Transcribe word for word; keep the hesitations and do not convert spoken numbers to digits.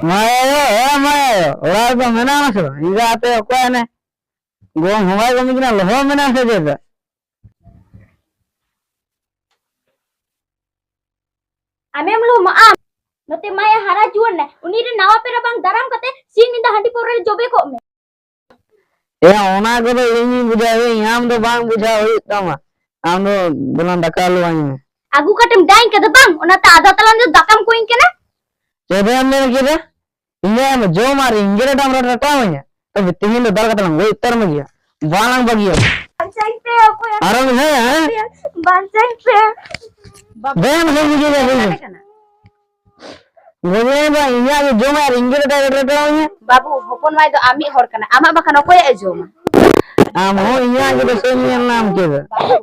ᱢᱟᱭ ᱟᱭᱳ, ᱮ ᱢᱟᱭ ᱟᱭᱳ, ᱚᱲᱟᱜ ᱨᱮᱫᱚ ᱢᱮᱱᱟᱢᱟ ᱥᱮ ᱵᱟᱝ? ᱮᱸᱜᱟ ᱟᱛᱮ ᱚᱠᱚᱭ ᱦᱟᱱᱮ ᱜᱚᱢ ᱦᱚᱸᱜᱟᱭ ᱜᱚᱢᱤ ᱠᱟᱱᱟ, ᱞᱚᱦᱚᱫ ᱢᱮᱱᱟᱢ ᱥᱮ ᱪᱮᱫ? ᱟᱢᱮᱢ ᱞᱚᱦᱚᱢᱚᱜᱼᱟ? ᱱᱚᱛᱮ ᱢᱟᱭᱟ ᱦᱟᱨᱟ ᱡᱩᱣᱟᱹᱱ ᱱᱟᱭ, ᱩᱱᱤ ᱨᱮ ᱱᱟᱣᱟ ᱯᱮᱲᱟ ᱵᱟᱝ ᱫᱟᱨᱟᱢ ᱠᱟᱛᱮ ᱥᱤᱧ ᱧᱤᱫᱟᱹ ᱦᱟᱺᱰᱤ ᱯᱟᱹᱣᱨᱟᱹ ᱨᱮ ᱡᱚᱵᱮ ᱠᱚᱜ ᱢᱮ᱾ ᱮᱭᱟ, ᱚᱱᱟ ᱠᱚᱫᱚ ᱤᱧᱤᱧ ᱵᱩᱡᱷᱟᱹᱣᱤᱧ, ᱟᱢ ᱫᱚ ᱵᱟᱝ ᱵᱩᱡᱷᱟᱹᱣ ᱦᱩᱭᱩᱜ ᱛᱟᱢᱟ᱾ ᱟᱢ ᱫᱚ ᱫᱮᱞᱟᱝ ᱫᱟᱠᱟ ᱟᱹᱞᱩ ᱟᱹᱧ ᱢᱮ᱾ ᱟᱹᱜᱩ ᱠᱟᱛᱮᱢ ᱫᱟᱭᱤᱧ ᱠᱟᱫᱟ ᱵᱟᱝ? ᱚᱱᱟᱛᱮ ᱟᱫᱷᱟ ᱛᱟᱞᱟᱝ ᱫᱚ ᱫᱟᱠᱟᱢ ᱠᱚᱭᱤᱧ ᱠᱟᱱᱟ᱾ ᱪᱮᱫ ᱮᱢ ᱢᱮᱱ ᱠᱮᱫᱟ? ᱤᱧᱟᱹᱜ ᱮᱢ ᱡᱚᱢᱟ ᱟᱨ ᱤᱧ ᱜᱮ ᱰᱟᱢᱨᱟ ᱰᱟᱴᱟᱣᱟᱹᱧᱟ? ᱛᱚᱵᱮ ᱛᱤᱦᱤᱧ ᱫᱚ ᱫᱟᱞ ᱠᱟᱛᱮ ᱞᱟᱝ ᱜᱚᱡ ᱩᱛᱟᱹᱨ ᱢᱮ ᱜᱮᱭᱟ᱾ ᱵᱟᱝ ᱞᱟᱝ ᱵᱟᱹᱜᱤᱭᱟ᱾ ᱵᱟᱧᱪᱟᱣᱤᱧ ᱯᱮ, ᱚᱠᱚᱭ ᱟᱨᱚ ᱢᱤᱫ ᱫᱷᱟᱣ, ᱦᱮᱸ? ᱵᱟᱧᱪᱟᱣᱤᱧ ᱯᱮ᱾ ᱫᱮᱱ ᱥᱮ ᱵᱩᱡᱷᱟᱹᱣ ᱫᱟ, ᱵᱩᱡᱷᱟᱹᱣ᱾ ᱜᱚᱡᱚᱭ ᱫᱚ ᱤᱧᱟᱹᱜ ᱜᱮ ᱡᱚᱢᱟᱭ ᱟᱨ ᱤᱧ ᱜᱮ ᱰᱟᱴᱟ ᱰᱟᱴᱟᱣᱟᱹᱧᱟ᱾ ᱵᱟᱹᱵᱩ, ᱦᱚᱯᱚᱱ ᱢᱟᱭ ᱫᱚ ᱟᱢᱤᱡ ᱦᱚᱲ ᱠᱟᱱᱟ, ᱟᱢᱟᱜ ᱵᱟᱠᱷᱟᱱ ᱚᱠᱚᱭᱟᱜ ᱮ ᱡᱚᱢᱟ? ᱟᱢ ᱦᱚᱸ ᱤᱧᱟᱹᱜ ᱜᱮ ᱫᱚᱥᱮᱢ ᱧᱮᱞ ᱧᱟᱢ ᱠᱮᱫᱟ᱾ ᱵᱟᱹᱵᱩ,